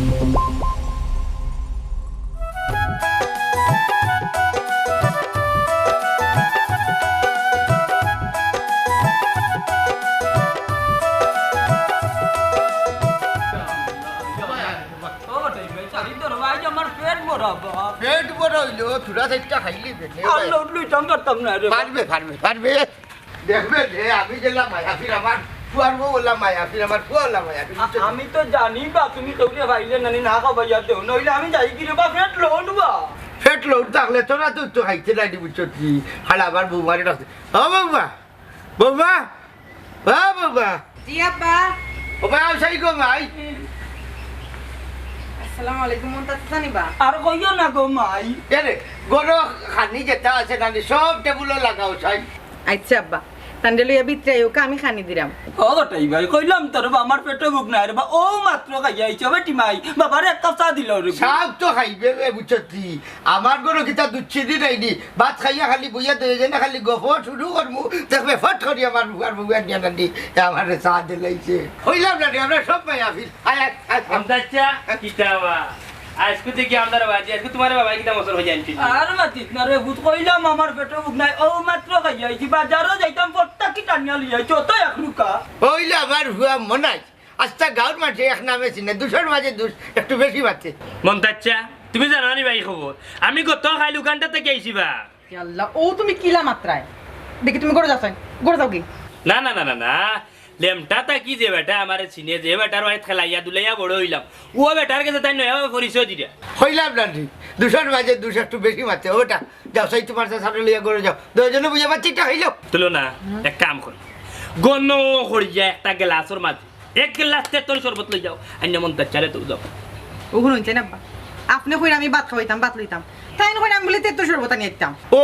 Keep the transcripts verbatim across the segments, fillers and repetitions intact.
ও, ঠিক আছে, আরে তোর ভাই আমার পেট ভরা বা। পেট বড় অইলো, থুড়া চাইরটা খাইলি পেটে। আর লোড লইতাম পারতাম না রে। পারবে, পারবে, পারবে। দেখবে রে, আমি যেলা মায়াফির আমার ফুয়ার বউ ওলা মায়াফির, আমার ফুয়া ওলা মায়াফির। আ-, আমি তো জানি বা তুমি কেউরে পাইলে নানি না খাবাইয়া দেও, নইলে আমি যাই কি রে বা, পেট লোড বা। পেট লোড থাকলে তোরা তো, তো খাইতে নাই, বুঝছো কি? খালি আবার বৌমারে ডাকতে। ও বৌমা, বৌমা, ও বৌমা। জি আব্বা। ও ভাই, আও চাই গো মাই। আসসালামু আলাইকুম, মন্তাজ চাচা নি বা? আর কইও না গো মাই। এরে, গরো খানি যেটা আছে নানি, সব টেবুলো লাগাও চাই। আচ্ছা আব্বা, তানরে লইয়া ভিতরে আইউক্কা, আমি খানি দিরাম। ও গটাই ভাই, কইলাম তো রে বা, আমার পেটো ভুক নাই রে বা, অউ মাত্র খাইয়া আইছি, বেটি মাই, বাবারে এক কাপ চা দিলাও রে। চা তো খাইবে, এ বুঝছো তুই? আমার গরো কিতা দুচ্ছিদি নাইনি, ভাত খাইয়া খালি বইয়া দুইজনে খালি গফ শুরু করমু, দেখবে ফট করি আমার বুয়ার বউয়ে আনিয়া নানি, এ আমারে চা দিলাইছে। কইলাম না রে, আমরা সব মায়াফির। আয়, আয়, আয়, আয়। আমদাচ্চা, কিতা বা? আইজকু দেখি আমদার বাজি, আইজকু তুমারে বাবায় কিতা মসর ভাজি আনছিল? আর মাতিস না রে পুত, কইলাম আমার পেটো ভুক নাই, অউ মাত্র খাইয়া আইছি, বাজারো যাইতাম, বট্টা কি টানিয়া লইয়া আইছি, অত এক লুকা। অইলে আমার ফুয়া মনাই, আস্তা গাউর মাঝে এক নামে চিনে, দুশোর মাঝে দুশ, একটু বেশি মাতে। মন্তাচ্চা, তুমি জানো নি ভাই খবর? আমি গত কাইল উগান্ডা থাকি আইছি বা। ইয়া আল্লাহ, অউ তুমি কিলা মাতরায়? দেখি তুমি গরো যাও চাই, গরো যাও কি? না, না, না, না, না। লেমটা থাকি যে বেটা আমারে চিনে, যে বেটার বাড়িত খেলাইয়া দুলাইয়া বড় অইলাম, অউ বেটার গেছে তাইন নয়া পরিচয় দিরা। কইলাম না নি, দুশোর মাঝে দুশ একটু বেশি মাতে। ও বেটা, যাও চাই তুমার চাচারে লইয়া গরো যাও, দুইজনে বইয়া বাচ্চিটা খাইলো। তুলো না, এক কাম করি, গণ করিয়া একটা গেলাসর মাঝে এক গেলাস তেতর শরবত লই যাও, আইনা মন্তাচ্চারে তো যাও। অগুন অইছে না আব্বা, আপনে কইরা আমি ভাত খাওয়াইতাম, ভাত লইতাম, তাইন কইরা আমি বুলে তেতর শরবত আনি আইতাম। ও,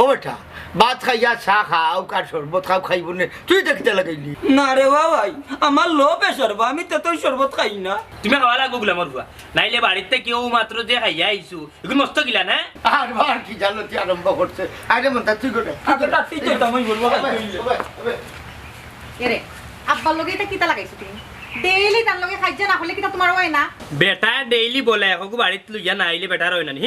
ও বেটা, ভাত খাইয়া চা খাও, কার শরবত খাও, খাইবো নে, তুই দেখতে লাগাইলি। না রে বাবাই, আমার low pressure বা, আমি তেতর শরবত খাই না। তুমি খাওয়া লাগবো গুলামর ফুয়া, নাইলে বাড়িত থাকি অউ মাত্র যে খাইয়া আইছো, এগুন মস্ত গিলা না? আর বার কি জানো কি আরম্ভ করছে? আরে মন্তাজ, তুই করে। আগে তার তুই তো তেমন বলবো, খাইতে অইলে। এরে, আব্বার লগে ইতা কিতা লাগাইছো তুমি? Daily তার লগে খাইতে না হলে কিতা তুমার অয় না? বেটা daily বলে, এখন বাড়িত লইয়া না আইলে বেটার অয় না নি।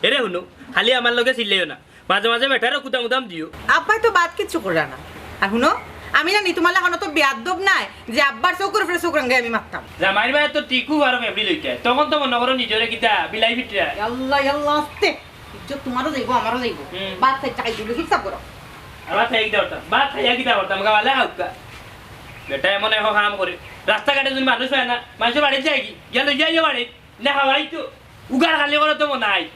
এরে হুনো, খালি আমার লগে চিল্লাইও না, মাঝে মাঝে বেটারও কুদাম উদাম দিও। আব্বায় তো বাদ কিচ্ছু কররা না। আর হুনো, আমি না নি তুমার লাখান অত বেয়াদ্দব নায় যে আব্বার চউখর উপরে চউখ রাঙ্গাই আমি মাততাম। জামাইর বায় তো টিকু আর ফেবরি লইতে, তখন তো মনো করো নিজরে কিতা বিলাই ফিটরা। আল্লাহ, আল্লাহ, আস্তে। ইজ্জত তুমারও যাইবো, আমারও যাইবো। হুম। ভাত খাইতে খাইতে অইলো, চুপচাপ করো। আবার খাইয়া কিতা করতাম? ভাত খাইয়া কিতা করতাম? গাওয়ালে খাউক্কা। বেটা এমন এখন কাম করে, রাস্তাঘাটে যদি মানুষ পায় না, মানুষর বাড়িত যায় কি? গিয়া লইয়া আইও বাড়িত। না খাওয়াই তো। উগার খালি করে তো মনে হয়।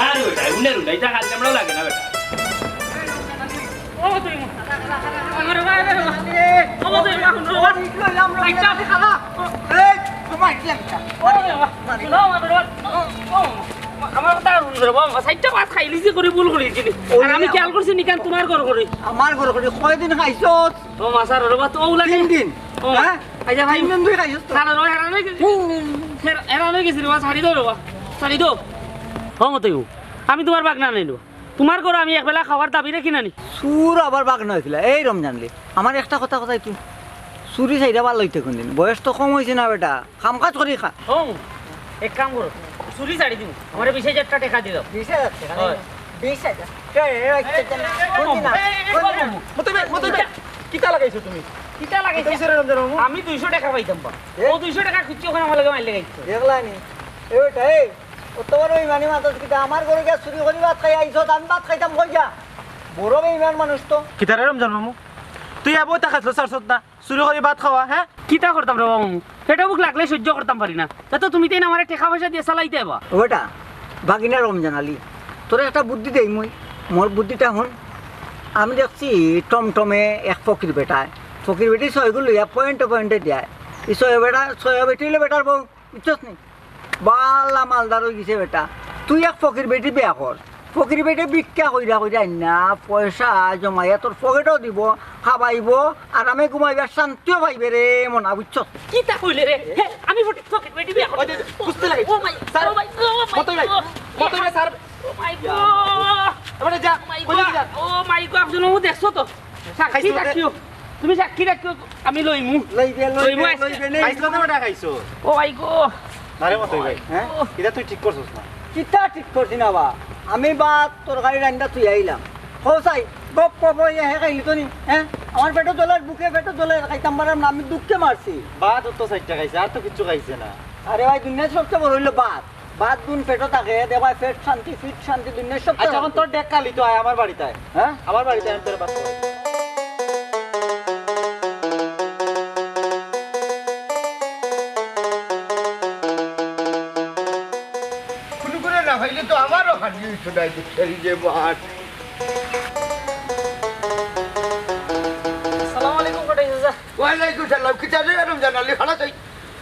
আর বেটা, উনের উন্ডা, ইটা খালি আমরাও লাগে না বেটা। ও তুই মা। আমার ভাই রে। ও তুই মা। একটা আছে খালা। এই, তোমার কি একটা? ও রে বাবা। ও মা রে বাবা। ও, ও, আমার কথা হুন রে বাবা। চাইরটা ভাত খাইলিছি করে ভুল করিলিছি। আর আমি খেয়াল করছি নি কেন তুমার ঘর করি। আমার ঘর করি কয়দিন খাইছস? ও মা, স্যার, ওরে বা তো ও লাগে। তিন দিন? ও। হ্যাঁ? আচ্ছা ভাই। তিন দিন তুই খাইছস তো? স্যার, ওরে হেরান অই গেছি। তিন দিন। হেরা-, হেরান অই গেছি রে বা, ছাড়ি দেও রে বা। ছাড়ি দেও। ও মতই, আমি তুমার বাগনা নানি রে বা। তুমার ঘরো আমি একবেলা খাওয়ার দাবি রাখি না নি। চুর আবার বাগনা অইছিলা। এই রমজান আলী, আমার একটা কথা, কথা কি? চুরি ছাড়িয়া ভালা অইতে কুনদিন? বয়স তো কম অইছে না বেটা। কাম কাজ করি খা। ও, এক কাম করো, চুরি ছাড়ি দিমু, আমারে বিশ হাজার টেকা টেকা দিলাও। বিশ হাজার টেকা? অয়। বিশ হাজার? কে, এ, এ, এ, এ, কোন দিন না? এ, এ, কোন দিন না? মতই ভাই, মতই ভাই, কিতা লাগাইছো তুমি? কিতা লাগাইছো? কিতা লাগাইছো রে রমজান মামু? আমি দুইশো টেকা পাইতাম বা। এ? ও দুইশো টেকা খুঁজছি, ওখানে আমার লগে মাইর লাগাইছো। দেখলা নি? এ বেটা, এই, অত বড় বেইমানি মাতস কিতা? আমার ঘরো গিয়া চুরি করি ভাত খাই আইছস, আমি ভাত খাইতাম কই গিয়া? বড় বেইমান মানুষ তো। কিতা রে রমজান মামু? তুই এবো তা খাইছস, ছাড়ছস না? চুরি করি ভাত খাওয়া, হ্যাঁ? কিতা করতাম রে বা মামু? পেটো ভুক লাগলে সইজ্য করতাম পারি না। তে তো তুমি তাইন আমারে টেকা পয়সা দিয়া চালাইতায় বা। ও বেটা, ভাগিনা রমজান আলী, তোরে একটা বুদ্ধি দেই মুই। মোর বুদ্ধিটা হুন। আমি দেখছি টমটমে এক ফকির বেটায়, ফকির বেটি ছয়গু লইয়া পয়েন্টে পয়েন্টে দেয়। ই ছয় বেটা, ছয় বেটি অইলো বেটার বউ, বুঝছস নি? বালা মালদার অই গেছে বেটা। তুই এক ফকির বেটি বিয়া কর। ফকির বেটি ভিক্ষা কইরা কইরা আইন্না পয়সা জমাইয়া তোর পকেটো দিবো, খাবাইবো, আরামে ঘুমাইবে, শান্তিও পাইবে রে মনা, বুঝছস? কিতা কইলে রে? হে, আমি ফকির, ফকির বেটি বিয়া করতাম। ওই যে, বুঝতে লাগে। ও মাই, স্যার, ও মাই গো, ও মাই মতই ভাই, গো। মতই ভাই, স্যার। ও মাই গো। এবারে যা, ও মাই গো। ওই দিকে যা। ও মাই গো, একজন ও দেখছো তো? সাক্ষী খাইছো রে? রাখিও। তুমি সাক্ষী রাখিও, আমি লইমু। লইবে, লইবে, লইমু আজকে। লইবে, নেই। খাইছো তো বেটা, খাইছো। ও মাই গো। আরে মতই ভাই, হ্যাঁ? ইটা তুই ঠিক করছস না। কিতা ঠিক করছি না বা? আমি ভাত তরকারি রান্দা থুই আইলাম। হো চাই, গপ গপ অইয়া হে খাইলি তো নি, হ্যাঁ? আমার পেটো জ্বলের, বুকে পেটো জ্বলের, খাইতাম পারলাম না, আমি দুঃখে মারছি। ভাত তো চাইরটা খাইছে, আর তো কিচ্ছু খাইছে না। আরে ভাই, দুনিয়ার সবচেয়ে বড় অইলো ভাত। ভাত দুন পেটো থাকে, দেখবায় পেট শান্তি, ফিট শান্তি, দুনিয়ার সবচেয়ে আচ্ছা, এখন তোর ডেক কালি তো আয় আমার বাড়িত আয়। হ্যাঁ? আমার বাড়িত আয়, আমি তোর ভাত খাওয়াই। কুনু কুনু না পাইলে তো আমারও খালি অইতো না, এই যে মার। আসসালামু আলাইকুম, কটাই চাচা। ওয়ালাইকুম সালাম। কিতা রে রমজান আলী, খাড়া চাই।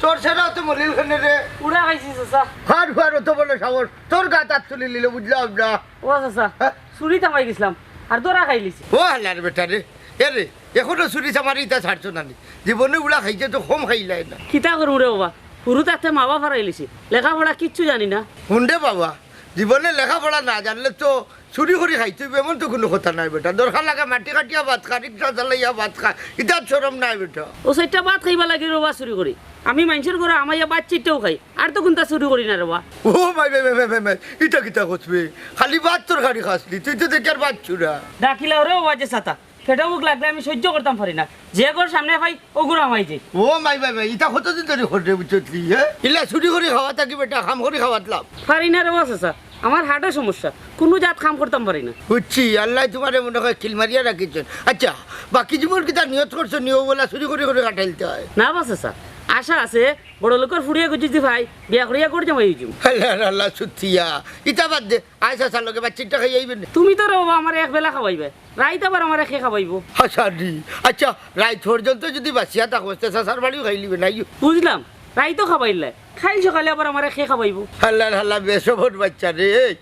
তোর সেরা তো মলিল খানে রে। উড়া খাইছি চাচা। হার হুয়ার অত বড় সাহস, তোর গাত আত তুলি নিল, বুঝলাম না। ও চাচা, হ্যাঁ? চুরি তামাই গেছিলাম, আর ধরা খাইলিছি। ও হালার বেটা রে, এ রে, এখনো চুরি চামারি ইতা ছাড়ছো না নি? জীবনে উড়া খাইছে তো কম খাইলায় না। কিতা করমু রে বাবা, হুরু থাকতে মা বাপ হারাইলিছি, লেখাপড়া কিচ্ছু জানি না। হুন রে বাবা, জীবনে লেখাপড়া না জানলে তো চুরি করি খাইতে অইবো, এমন তো কুনু কথা নাই বেটা। দরকার লাগে মাটি কাটিয়া ভাত খা, রিক্সা চালাইয়া ভাত খা, ইতাত শরম নাই বেটা। ও চাইরটা ভাত খাইবার লাগি রে বাবা চুরি করি। আমি মাইনষর ঘরো হামাইয়া ভাত চাইরটাও খাই, আর তো কুনতা চুরি করি না রে বাবা। ও মাই, মাই, মাই, ইটা কিতা কছ বে? খালি ভাত তরকারি খাস নি, তুই তো দেখি আর ভাত চুরা। ডাকিলাও রে বাবা যে চাচা, পেটো ভুক লাগলে আমি সইজ্য করতাম পারি না। যে ঘর সামনে পাই, অউ ঘরো হামাই যাই। ও মাই, মাই, মাই, ইতা কতদিন ধরি কররে বুঝছস তুই, হ্যাঁ? ইলা চুরি করি খাওয়া থাকি বেটা, কাম করি খাওয়াত লাভ। পারি না রে বাবা চাচা, আমার হার্টর সমস্যা, কুনু জাত কাম করতাম পারি না। বুঝছি, আল্লায় তুমারে মনে অয় কিল মারিয়া রাখিছইন। আচ্ছা, বাকি জীবন কিতা নিয়ত করছো নি, অউ বলা চুরি করি করি কাটাইলতায়? না বাবা চাচা, আশা আছে, বড় লোকর ফুড়ি এগু যদি পাই, বিয়া করিয়া ঘর জামাই অইযিমু। আল্লাহ, আল্লাহ, সুতিয়া। ইতা বাদ দে, আয় চাচার লগে ভাত চাইরটা খাইয়া আইবে নে। তুমি তো রে বাবা আমারে এক বেলা খাওয়াইবায়, রাইত আবার আমারে কে খাওয়াইবো? হাছা নি। আচ্ছা, রাইত পর্যন্ত যদি বাঁচিয়া থাকো, তে চাচার বাড়িও খাইলিবে না, ইয়ো। বুঝলাম, রাইতো খাওয়াইলায়, কাইল সকালে আবার আমারে কে খাওয়াইবো? হালার হালা, বেসবর বাচ্চা রে। এই,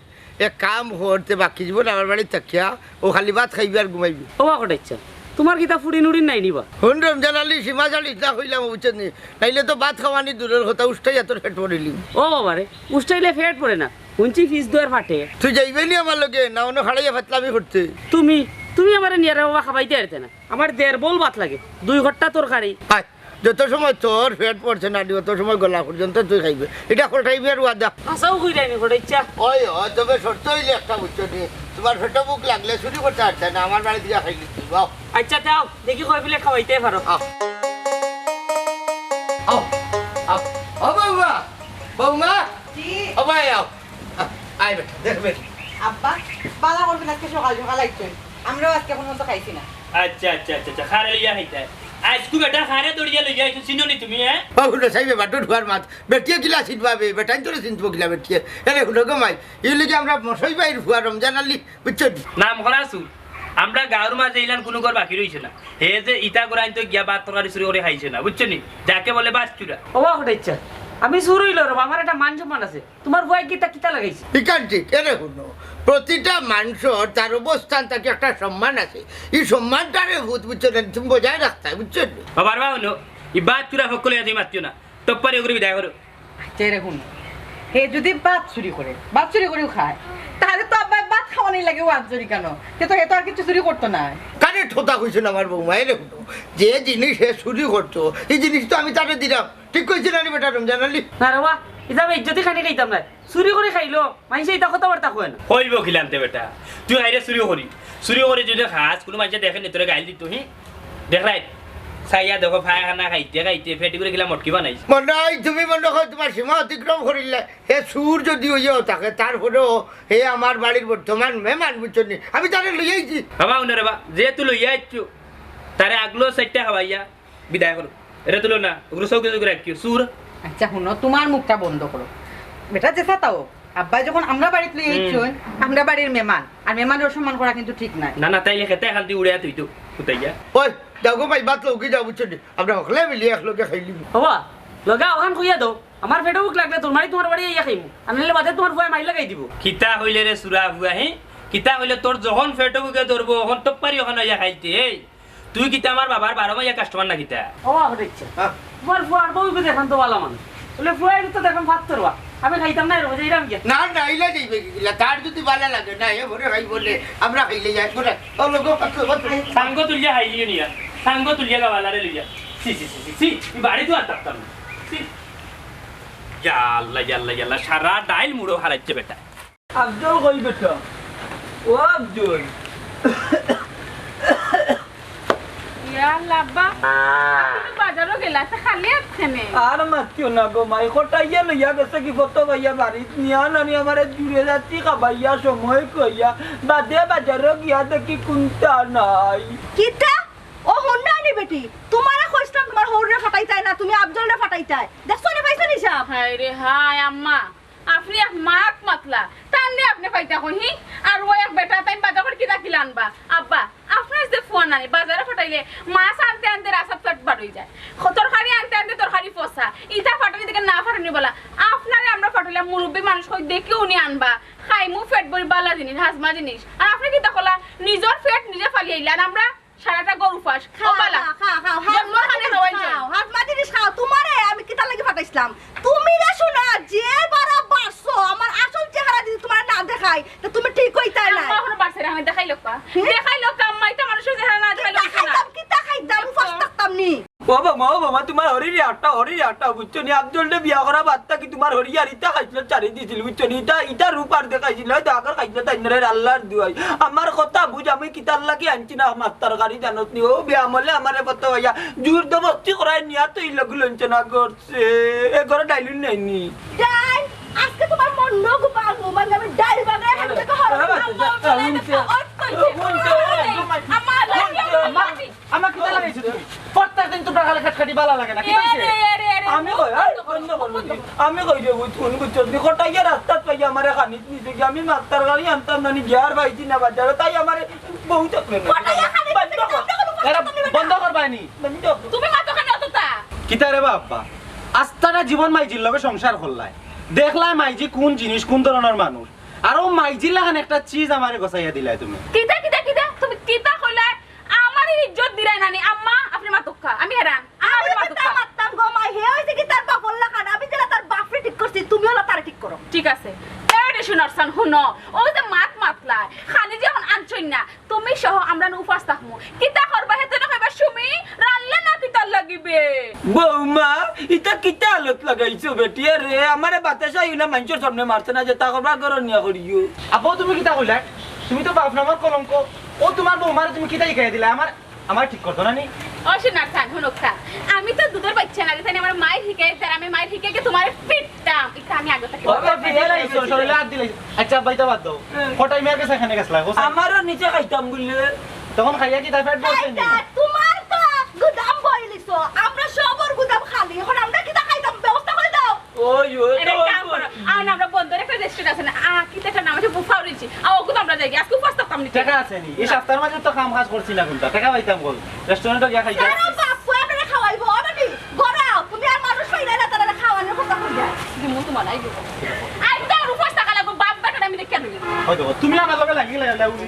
এক কাম কর, তে বাকি জীবন আমার বাড়িত থাকিয়া, অউ খালি ভাত খাইবে আর ঘুমাইবে। ও বা কটাই চাচা, তুমার কিতা ফুড়ি নুড়ি নাই নি বা? হুন রমজান আলী, সীমা ছাড়িস না কইলাম, বুঝছস নি? নাইলে তো ভাত খাওয়ানি দূরর কথা, উষ্টাইয়া তোর পেট ভরিলিমু। ও বাবা রে, উষ্টাইলে পেট ভরে না, হুনছি ফিস দুয়ার ফাটে। তুই যাইবে নি আমার লগে, না অনো খাড়াইয়া ফাতলামি করতে? তুমি, তুমি আমারে নিয়া রে বাবা খাবাইতে পারতে না। আমার দেড় বউল ভাত লাগে, দুই ঘরটা তরকারি। আয়, যত সময় তোর পেট ভরছে না, অত সময় গলা পর্যন্ত তুই খাইবে। ইটা কটাই বিয়ার ওয়াদা। হাছাউ কইরায় নি কটাই চাচা? ওই, ওই, তবে শর্ত অইলে একটা বুঝছো নি, তুমার পেটো ভুক লাগলে চুরি করতে পারতে না, আমার বাড়িত গিয়া খাইলিবে তুই, বাও। আচ্ছা, দেও, দেখি কয় প্লেট খাওয়াইতে পারো। আও। আও, আও। ও বৌমা, বৌমা। জি। ও ভাই, আও। আ-, আয় বেটা, দেখ বেটা। আব্বা, বালা করছইন আজকে সকাল সকাল আইছইন। আমরাও আজকে কুনু মতে খাইছি না। আচ্ছা, আচ্ছা, আচ্ছা, আচ্ছা, কারে লইয়া খাইতায়? আইজকু বেটা কারে দৌড়িয়া লইয়া আইছো, চিনো নি তুমি, হ্যাঁ? ও হুনো, সাইবে বাটুর হুয়ার মাত। বেটিয়ে কিলা চিনবা বে, বেটাইন তোরে চিনবো কিলা বেটিয়ে? এরে হুনো গো মাই, ই লাগি আমরা মশাই ভাইর ফুয়া রমজান আলী, বুঝছো নি? নাম করা চুর। আমরা গাঁওর মাঝে ইলান কুনু ঘর বাকি রইছে না। হে যে ইতা করে আনতো গিয়া ভাত তরকারি চুরি করি খাইছে না, বুঝছো নি? যাকে বলে বাস চুরা। ও বা কটাই চাচা, আমি চুর অইলাম রে বা, আমার একটা মান সম্মান আছে। তুমার ফুয়ায় কিতা, কিতা লাগাইছে? ইখান ঠিক, এরে হুনো, প্রতিটা মানষর তার অবস্থান থাকি একটা সম্মান আছে। ই সম্মানটারে ভূত, বুঝছো না, তুমি বজায় রাখতায়, বুঝছো নি? বাবার বা হুনো, ই ভাত চুরা ফক্কল লইয়া তুমি মাতিও না, টপ্পারি অগুরে বিদায় করো। আচ্ছা, এরে হুনো, হে যদি ভাত চুরি করে, ভাত চুরি করিও খায়, তাইলে তো আব্বায় ভাত খাওয়ানির লাগি ওয়াজ চুরি কেনে? তে তো হে তো আর কিচ্ছু চুরি করতো নায়। কারে ঠোতা কইছইন আমার বৌমা, এরে হুনো, যে জিনিস হে চুরি করতো, ই জিনিস তো আমি তারে দিলাম। ঠিক কইছি না নি বেটা রমজান আলী? না রে বা, ইতা আমি ইজ্জতি খানি খাইতাম নায়। চুরি করি খাইলো, মাইনষে ইতা কথাবার্তা কয় না। কইবো কিলান তে বেটা? তুই খাইরে চুরি করি। চুরি করি যদি খাস, কুনু মাইনষে দেখে নি তোরে গাইল দিতো, হি? দেখরায়? চাইয়া দেখো, পায়খানা খাইতে খাইতে পেটি করে কিলা মটকি বানাইছে। মনে অয় তুমি মনে অয় তুমার সীমা অতিক্রম করিলায়। হে চুর যদি অইয়াও থাকে, তারপরেও হে আমার বাড়ির বর্তমান মেহমান, বুঝছো নি? আমি তারে লইয়া আইছি। বাবা, হুনো রে বা, যেহেতু লইয়া আইছো, তারে আগলো চাইরটা খাওয়াইয়া বিদায় করো। এরে তুলো না, ওগুলো চৌকে চৌকে রাখিও, চুর। আচ্ছা, হুনো, তুমার মুখটা বন্ধ করো। বেটা, যেছা তাও, আব্বায় যখন আমরার বাড়িত লইয়া হুম। আইছইন, আমরার বাড়ির মেহমান, আর মেহমানরে অসম্মান করা কিন্তু ঠিক নায়। না, না, তাইলে খেতে খান্তি উড়ে তুই তো, কোথায় গিয়া? ওই, যাও গো ভাই, ভাত লও কি যাও, বুঝছো নি? আমরা হকলে মিলি একলগে খাইলিমু। বাবা, লগে অখান কইয়া দেও, আমার পেটো ভুক লাগলে তোর মারি তুমার বাড়ি আইয়া খাইমু, আর নাইলে বাদে তুমার ফুয়ায় মাইর লাগাই দিবো। কিতা কইলে রে চুরা ফুয়া, হি? কিতা কইলে তোর যখন পেটো ভুকে ধরবো, অখন টপ্পারি অখান আইয়া খাইতে, এই? তুই কিতা আমার বাবার বারো মাইয়া কাস্টমার না কিতা? ও, আহ, দেখছে। হ্যাঁ। তোমার ফুয়ার বউ তো দেখলাম তো ভালা মানুষ। বলে, "ফুয়া, এটা তো দেখলাম ফাত্তর বা। আমি খাইতাম না এরকম, যাইরাম গিয়া।" না, না, ইলা যাইবে কি? ইলা তার যদি ভালা লাগে না, এ ভরে খাইবো নে, আমরা খাইলে যাই, করে। ও লোক, ফাত্তর, ফাত্তর। সাঙ্গ তুলিয়া খাইলিও নিয়া। সাঙ্গ তুলিয়া গাওয়ালারে লইয়া। ছি, ছি, ছি, ছি, ছি। এই বাড়ি তো আর থাকতাম না। ছি। ইয়া আল্লাহ, ইয়া আল্লাহ, ইয়া আল্লাহ, সারা ডাইল মুড়ো হারাইছে বেটা। আফজল কই বেটা? ও আফজল। ইয়া আল্লাহ, আব্বা, আপনি বাজারো গেলা, তে খালি আত কেনে? আর মাতিও না গো মাই, কটাইয়া লইয়া গেছে কি ফটো ভাইয়া বাড়িত নিয়া নানি আমারে জুড়ে যাচ্ছি খাবাইয়া সময় কইয়া, বাদে বাজারো গিয়া দেখি কুন্তা নাই। কিতা? ও হুন্ডা আনি বেটি, তুমারে কইছলাম তুমার হউররে ফাটাইতায় না, তুমি আফজলরে ফাটাইতায়। দেখছো নি, পাইছো নি সাব? হায় রে হায় আম্মা, আপনি এক মাত মাতলা, তানলে আপনি পাইতা কই, হি? আর ও এক বেটা তাই বাজার করি কিতা কিলা আনবা? আব্বা, আপনার যে ফুয়া নানি বাজারে ফাটাইলে মাছ আনতে আনতে রাস্তাত পেট বার অই যায়, খ-, তরকারি আনতে আনতে তরকারি পচা, ইতা ফাটানি দেখে না ফাটানি বলা, আপনারে আমরা ফাটাইলাম মুরব্বি মানুষ কই দেখি উনি আনবা, খাইমু পেট ভরি বালা জিনিস, হাজমা জিনিস, আর আপনি কিতা কলা নিজর পেট নিজে ফালিয়াইলা, আর আমরা সারাটা গরু ফাঁস। খাও, ও বালা। খাও, খাও, খাও। জন্ম খানে খাওয়াই যায়। খাও, হাজমা জিনিস খাও। তুমারে আমি কিতার লাগি ফাটাইছলাম? তুমি রে শোনা, যে বারা বাড়ছো, আমার আসল চেহারা যদি তুমারে না দেখাই, তে তুমি ঠিক অইতায় না। আম্মা এখনো বাড়ছে না, আমি দেখাই লোক পা। হুম? দেখাই লোক আম্মা, ইতা মানুষর চেহারা না দেখাইলে কিতা অইতো না। খাইতাম, কিতা খাইতাম, উপাস থাকতাম নি। ও বাবা, ও বাবা, তুমার হরির আটটা, হরির আটটা, বুঝছো নি? আফজলরে বিয়া করা বাদ থাকি তুমার হরি আর ইতা খাইছিল, ছাড়ি দিছিল, বুঝছো নি? ইতা, ইতা রূপ আর দেখাইছিল, হয়তো আগর খাইছিল, তাই নরে আল্লাহর দুয়াই। আমার কথা বুঝ, আমি কিতার লাগি আনছি না মাছ তরকারি জানোস নি? ও বিয়া আমলে আমারে ফটো ভাইয়া জোর জবরদস্তি করায় নিয়া তো ই লগ লঞ্চনা করছে। এ ঘরে ডাইলুন নাই নি? ডাইল? আজকে তুমার মন নগ বাগু, মানে আমি ডাইল বাগায় আমি তোকে হরণ আরে বাবা, আম্মা, আরে আম্মা, বাবা, আম্মা, আম্মা, আম্মা, আম্মা, আমার কিতা লাগাইছো তুমি? প্রত্যেক দিন তুমরা খালি খাটখাটি বালা লাগে না, কিতা অইছে? এরে, এরে, এরে, আমি কই, এই, বন্ধ কর, বন্ধ কর। আমি কই যে, বুঝ, কোন বুঝছো? তুমি কটাইয়া রাস্তাত পাইয়া আমারে খানিত নিছে কি? আমি মাছ তরকারি আনতাম না নি, গিয়ার পাইছি না বাজারে, তাই আমারে বউ থাকলে না। কটাইয়া খানিত বন্ধ কর। বন্ধ কর। এরা বন্ধ করবায় নি? বন্ধ কর। তুমি মাতো কেনে অততা? কিতা রে বাবা? আস্তানা জীবন মাইজির লগে সংসার করলায়। দেখলায় মাইজি কোন জিনিস, কোন ধরনর মানুষ। আর ও মাইজির লাখান একটা চিজ আমারে গছাইয়া দিলায় তুমি। কিতা, কিতা, কিতা? তুমি কিতা কইলায়? আমারে ইজ্জত দিরায় না নি, আম্মা, আপনি মাতউক্কা। আমি হেরান। আ, আমি আপনি কিতা মাতউক্কা। মাততাম গো মাই, হে অইছে কি তার বাপর লাখান, আমি যেলা তার বাপরে ঠিক করছি, তুমিও অলা তারে ঠিক করো। ঠিক আছে। এ রে সোনার সান, হুনো, ও যে মাত মাতলায়, খানি যে অখন আনছইন না, তুমি সহ আমরা নু উপাস থাকমু। কিতা করবা, হেতে না কইবা, সুমি, রানলে না কিতার লাগিবে? বৌমা, ইতা কিতা আলত লাগাইছো বেটিয়ে রে? আমারে বাতাসা ইলা মাইনষর সামনে মারছে না যে তা করবা ঘরো নিয়া করিও। আব্বা, তুমি কিতা কইলায়? তুমি তো বাপ নামর কলঙ্ক। ও তুমার বৌমারে তুমি কিতা হিকাইয়া দিলায়? আমার আমার ঠিক করতো না নি? ও সোনার সান, হুনউক্কা। আমি তো দুধর বাইচ্চা না, যেখানে আমার মাইর হিকে, তার আমি মাইর হিকে গিয়া তুমারে পিটতাম। ইটা আমি আগে থাকি ও, তো পিটাই লাইছো, শরীরে আত দিলাইছো। আচ্ছা, বাইতা বাদ দাও। হুম। কটাই মেয়ের কাছে এখানে গেছলা, ও স্যার। আমারও নিচে খাইতাম বুলে। তখন খাইয়া কিতা পেট ভরছে নি? আচ্ছা, তুমার তো গুদাম বইলিছো, আমরা সবর গুদাম খালি। অখন আমরা কিতা খাইতাম? ব্যবস্থা করি দাও। ওই, ওই, এটা ওই, কাম ওই। করো। আর না, আমরা বন্দরে একটা রেস্টুরেন্ট আছে না? আ, কিতা একটা নাম আছে, বুফা রিচি। আ, ওগুত আমরা যাই। আজকে উপাস থাকতাম নি। টেকা আছে নি? ই না। সপ্তাহর মাঝে তো কাম কাজ করছি না কুনটা। টেকা পাইতাম কই? রেস্টুরেন্টো গিয়া খাইতাম। তারা বাপ পুয়া আপনারে খাওয়াইবো, ও বেটি। ঘরো আও, তুমি আর মানুষ পাইলে না, তারা খাওয়ানোর কথা কইয়া। দিমু তোমার, আইবো। আই তো আর উপাস থাকা লাগবো, বাপ বেটারে আমি দেখিয়া লই। হয়তো তুমি আমার লগে লাগি লাগি লাগি।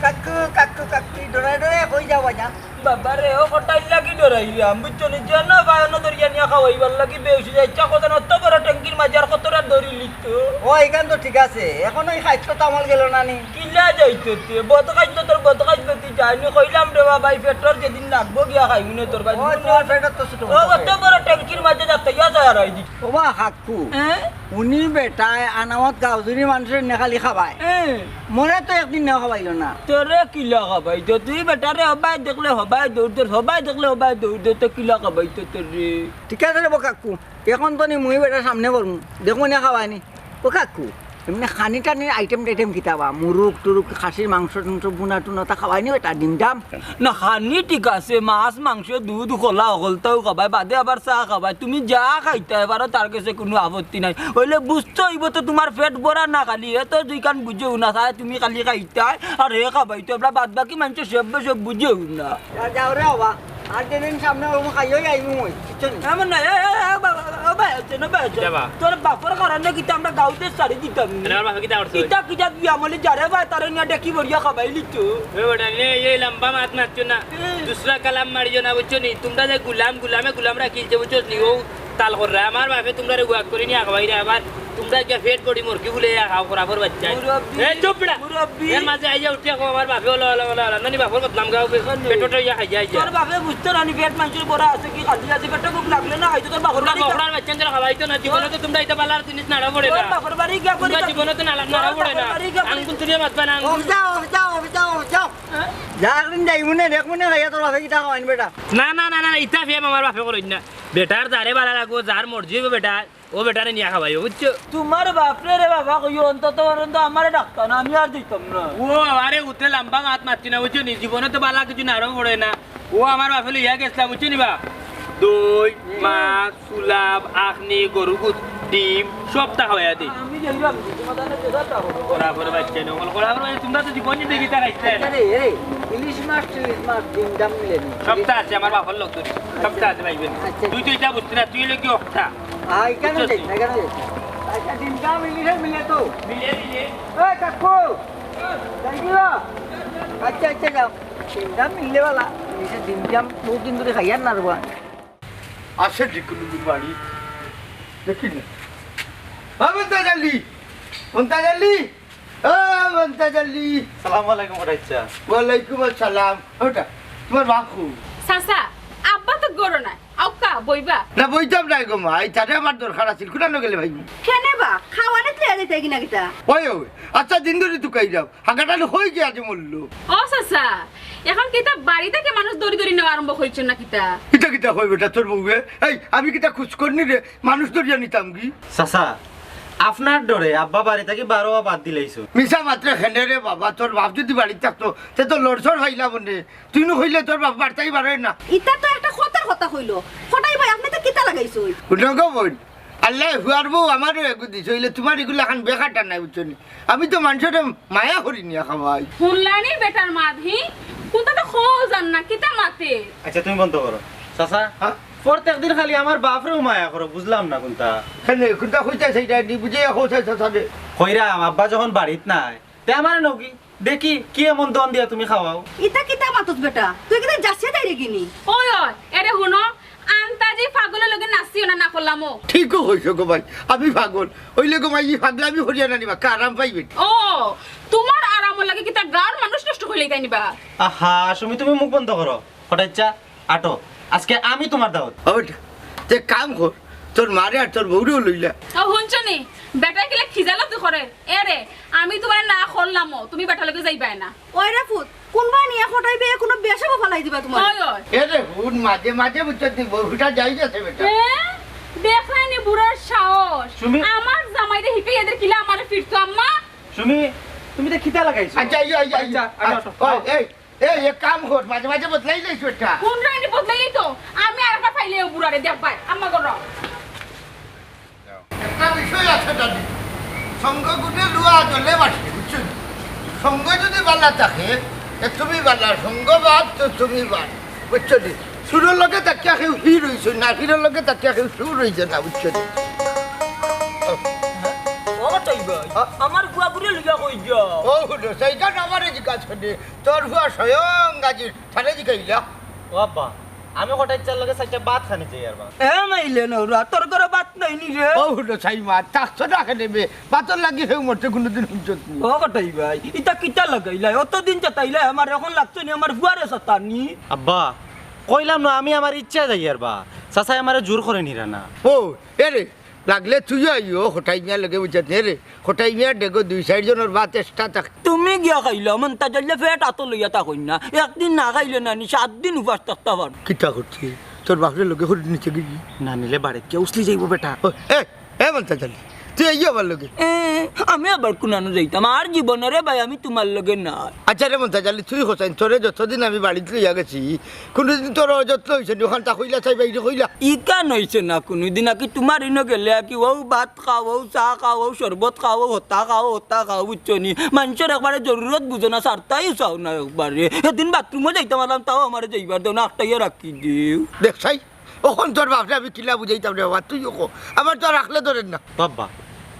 কাকু, কাকু, কাকু, ডরাই ডরাই কই যাওয়া যা? বাবা রে, ও কটাইর লাগি ডরাইলাম, বুঝছো নি? যেন পায় অনো ধরিয়া নিয়া খাওয়াইবার লাগি বেউসি যাইচ্ছা, কত অত বড় ট্যাঙ্কির মাঝে আর কতটা ধরিলিতো। ও, ইখান তো ঠিক আছে, অখন ওই খাদ্য তো আমার গেল না নি। কিলা যাইতো তে? বদ খাদ্য তোর বদ খাদ্য তুই যায়নি, কইলাম রে বাবা, ই পেটর যেদিন লাগবো গিয়া খাইমু নে তোর বাড়ি। ও, তোর পেটর তো ছোট ও, মোটো অত পেট। বড় ট্যাঙ্কির মাঝে যাতে ইয়া যায় আর আই দি। ও বা, কাকু, হ্যাঁ? উনি বেটায় আনামত গাউজুরি মানুষরে নে খালি খাবায়। হ্যাঁ। মোরে তো একদিন নেও খাবাইলো না। তোরে কিলা খাবাইতো? তুই বেটারে হবায় দেখলে হবায় দৌড় দে, হবায় দেখলে হবায় দৌড় দে, তো কিলা খাবাইতো তোরে? ঠিক আছে রে বা কাকু, অখন তো নি মুই বেটার সামনে করমু, দেখমু নে খাবায় নি। ও কাকু, এমনে খানি টানির আইটেম টাইটেম কিতা বা? মুরুগ টুরুগ, খাসির মাংস টুংস, ভুনা টুনা, তা খাবায় নি বেটা, ডিম ডাম? না, খানি ঠিক আছে, মাছ, মাংস, দুধ, কলা, হকলতাউ খাবায়, বাদে আবার চা খাবায়। তুমি যা খাইতায় পারো, তার গেছে কুনু আপত্তি নাই। অইলে বুঝতে অইবো তো তুমার পেট ভরা না খালি, এ তো দুইখান বুঝেউ না, চায় তুমি খালি খাইতায়, আর হে খাবাইতো, আমরা বাদ বাকি মাইনষে সব, সব বুঝেউ না। যা-, যাও রে বাবা, আর যেদিন সামনে ওরকম খাইও আইমু মই, বুঝছো নি? এমন না, এ, এ, এ, বাবা, ও ভাই, আছেন, ও ভাই, আছেন। যাবা। তোর বাপর কারণে কিন্তু আমরা গাউতে ছাড়ি দিতাম না। এনে আমার বাপে কিতা করছে? ইতা কিতা বিয়া মলি যারে ভাই, তারে নিয়া ডেকি বড়িয়া খাবাইলিতো। এ বেটা, নে, এই লম্বা মাত মারছো না। এ। দুসরা কালাম মারিও না, বুঝছো নি? তুমরা যে গুলাম, গুলামে গুলাম রাখিলছে, বুঝছো নি? ও তাল কররা। আমার বাপে তুমরারে গুয়াক করি নিয়া খাবাইরা, আবার তুমরা গিয়া পেট করি মুরগি বুলে ইয়া খাও, খরাফর বাইচ্চা। মুরব্বি, এই চুপ বেটা। মুরব্বি। এর মাঝে আইয়া উঠিয়া কও, আমার বাপে ওলা, ওলা, ওলা, ওলা, নানি বাপর বদনাম গাও বে। কেনে? পেট ওটা ইয়া খাইয়া আইয়া। তোর বাপে বুঝতো না নি, পেট মানষর বড় আছে কি খালি আছে, পেটে ভুক লাগলে না খাইতো তোর বাপর তোমরা বাড়ি যা। বকরার বাইচ্চা তোরা খাওয়াইতো না, জীবনে তো তুমরা ইতা বালার জিনিস নাড়া পড়ে তোর না। বাপর বাড়ি গিয়া করি তোমরা খাইতো। জীবনে তো নাড়া, তোর নাড়া পড়ে বাপর না। বাড়ি গিয়া করি আঙ্গুল তুলিয়া মাতবা না, আঙ্গুল। অফ যাও, অফ যাও, অফ যাও, অফ যাও। হ্যাঁ? যা একদিন যাই মনে, দেখ মনে খাইয়া তোর বাপে কিতা খাওয়াইন বেটা। না, না, না, না, ইতা ফেম আমার বাপে করইন না। বেটার যারে বালা লাগবো, যার মর্জি অইবো বেটা, ও বেটারে নিয়া খাওয়াইও, বুঝছো? তোমার বাপরে রে বাবা কইও, অন্তত পর্যন্ত আমারে ডাকতা না, আমি আর দিতাম না। ও, আরে উঠে লম্বা মাত মাতছি না, বুঝছো নি? জীবনে তো বালা কিছু নাড়া পড়ে না। ও আমার বাপে লইয়া গেছলা, বুঝছো নি বা? দই, মাছ, সুলাব, আখনি, গরু গুস, ডিম, সবটা খাওয়াইয়া দেই। আমি যাইলাম, তোমার জানে বেজার তা হলো। খরাফর বাইচ্চা নকল, খরাফর বাইচ্চা, তোমরা তো জীবনে দেখি তা খাইতে না। আচ্ছা রে, এই ইলিশ মাছ, টিলিশ মাছ, ডিম ডাম মিলে নি। সবটা আছে, আমার বাপর লোক তো, সবটা আছে ভাই বোন। আচ্ছা। তুই তো ইটা বুঝতে না, তুই হইলে কি অক্টা? আই, কেন বুঝছস যাই তুই? না, কেন যাই না? আচ্ছা, ডিম ডাম ইলিশে মিলে তো। মিলে, মিলে। এই কাকু, যাই কি গো? আচ্ছা, আচ্ছা, যাও। ডিম ডাম মিললে বালা। ইলিশে ডিম ডাম বহুত দিন ধরে খাইয়ার না রে বা। আছে যে কোনো দিন বাড়ি। দেখি না। ও মন্তাজ আলী, মন্তাজ আলী, ও মন্তাজ আলী। সালাম আলাইকুম, কটাইচ্ছা। ওয়ালাইকুম আসসালাম। ওটা, তোমার বাপ কই? চাচা, আব্বা তো ঘরো নাই। আউক্কা, বইবা। না, বইতাম না গো মা, এই তারে আমার দরকার আছিল। কোথায় গেলে ভাই? কেনে বা? খাওয়ানিত লইয়া যাইতে কি না কিতা? ওই, ওই, আচ্ছা, দিন ধরে তুকাই যাও। হাগাটা হয়ে গিয়া আজ মরলো। ও চাচা, এখন কিতা বাড়ি থাকি মানুষ দৌড়ি দৌড়ি নেওয়া আরম্ভ করছেন না কিতা? কিতা কিতা কয় বেটা তোর বউয়ে? এই, আমি কিতা খুশ করনি রে, মানুষ ধরিয়া নিতাম কি? চাচা, আপনার ডরে আব্বা বাড়ি থাকি বারোয়া বাদ দিলাইছো। মিছা মাত্রে খেনে রে বাবা, তোর বাপ যদি বাড়িত থাকতো, তে তো লড়সড় হইলা বনে। তুই নু কইলে তোর বাপ বাড়ি থাকি বারোয় না। ইতা তো একটা কথার কথা কইলো। কটাই ভাই, আপনি তো কিতা লাগাইছো? হুনো গো বইন, আল্লায় হুয়ার বউ আমারও এগু দিছে, অইলে তোমার এগুলা খান বেকারটা নাই, বুঝছো নি? আমি তো মানুষের মায়া করি নিয়া খাওয়াই। হুনলানি বেটার মাত, হি? কোনটা তো খোঁজ আর না, কিতা মাতে? আচ্ছা, তুমি বন্ধ করো। চাচা, হ্যাঁ? প্রত্যেক দিন খালি আমার বাপরেও মায়া করো, বুঝলাম না কোনটা। কেনে, কোনটা কইতাছে, ইটা নি বুঝে কও চাচা, চাচা রে। কইরাম, আব্বা যখন বাড়িত নাই, তে আমারে নকি, দেখি কি এমন দন দিয়া তুমি খাওয়াও। ইতা কিতা মাতস বেটা? তুই কিতা যাচ্ছে তাই রে গিনি? ওই, ওই, এরে হুনো, আন্তাজি পাগলর লগে নাচিও না, না করলামও। ঠিকও কইছো গো ভাই, আমি পাগল। অইলে গো ভাই, ই পাগলামি করিয়া না নিবা, কা আরাম পাইবে। ও, তোমার আরামর লাগি কিতা গাঁওর মানুষ নষ্ট করিলে তাই নিবা? আহা, সুমি, তুমি মুখ বন্ধ করো। কটাইচ্ছা, আটো, আজকে আমি তোমার দাওয়াত। ও বেটা, তে কাম কর, তোর মারে আর তোর বউরেও লইলা। ও, হুনছো নি? বেটায় কিলা খিজালতি করে। এরে, আমি তোমারে না করলামও, তুমি বেটার লগে যাইবায় না। ওই রে ফুত, কোনবা নিয়া কটাই বে, কোনো বেশাবো ফালাই দিবা তোমার। ওই, ওই। এরে হুন, মাঝে মাঝে বুঝছো নি, বউটা যাই গেছে বেটা। এ? দেখলায়নি বুড়ার সাহস। সুমি। আমার জামাইরে হিকে এদের কিলা আমারে ফিরতো আম্মা। সুমি, তুমি তো খিতা লাগাইছো। আচ্ছা, এই, এই, এই, আচ্ছা, আচ্ছা, আচ্ছা। ওই, এই, এই, এক কাম কর, মাঝে মাঝে বদলাই যাইছো এটা। কোন রাইনি বদলাই তো? আমি আর একটা ফাইলে ও বুড়ারে দেখবায়, আম্মা করো। একটা বিষয় আছে দাদি, সঙ্গ গুণে লুয়া জলে বাসে, বুঝছো নি? সঙ্গ যদি বালা থাকে, তে তুমি বালা, সঙ্গ বাদ তো তুমি বাদ, বুঝছো নি? সুরর লগে তাকিয়া কেউ হির হইছে না, হিরর লগে তাকিয়া কেউ সুর হইছে না, বুঝছো নি? ও কটাই ভাই, হ্যাঁ? আমার ফুয়া বুড়ি লইয়া কই যাও? ও হুনো, সেইখান আমারে জিজ্ঞাসা করে, তোর ফুয়া স্বয়ং গাজী, তারে জিগাইলা। ও আব্বা, আমি কটাইচ্ছার লগে চাইরটা ভাত খানি যাই আর বা। এ মাইলে নৌরা, তোর ঘরো ভাত নাই নি রে? ও হুনো, সাইমা, থাকছো না কেনে বে? ভাতর লাগি হেউ মরছে কোনোদিন হুনছত নি? ও কটাই ভাই, ইতা কিতা লাগাইলা? অতদিন চাতাইলা আমার, এখন লাগছে নি আমার ফুয়ারে চাতানি? আব্বা, কইলাম না, আমি আমার ইচ্ছা যাই আর বা। চাচায় আমারে জোর করে নিরা না। ও, এরে, লাগলে তুইও আইও, কটাই মিয়ার লগে বুঝছত নি রে? কটাই মিয়ার ডেগো দুই চাইর জনর ভাত extra থাক। তুমি গিয়া খাইলাও, মন্তাজ আলীয়ে পেট আতো লইয়া থাকইন না। একদিন না খাইলে না নি, সাত দিন উপাস থাকতা পারো। কিতা করছি? তোর বাপরে লগে করি নিতে গেলি? না নিলে বাড়িত গিয়া উছলি যাইবো বেটা। ও, এ, এ মন্তাজ আলী, তুই আইও আমার লগে। এ, আমি আবার কুনানো যাইতাম? আর জীবনে রে ভাই, আমি তোমার লগে না। আচ্ছা রে মন্তাজ আলী, তুই কছাইন, তোরে যতদিন আমি বাড়িত লইয়া গেছি, কোনোদিন তোর অযত্ন হইছে নি? ওখান তা কইলা চাই বাইরে কইলা? ইখান হইছে না কোনোদিন, আকি তোমার ইনো গেলে আকি ও ভাত খাও, ও চা খাও, ও শরবত খাও, ও হতা খাও, হতা খাও, বুঝছো নি? মানষর একবারে জরুরত বুঝো না, সারতাইও চাও না একবারে। সেদিন বাথরুমও যাইতাম আলাম, তাও আমারে যাইবার দেও না, আটকাইয়া রাখি দিও। দেখছাই, অখন তোর বাপরে আমি কিলা বুঝাইতাম রে বাবা, তুইও ক। আমার তো আর রাখলে ধরের না। বাবা,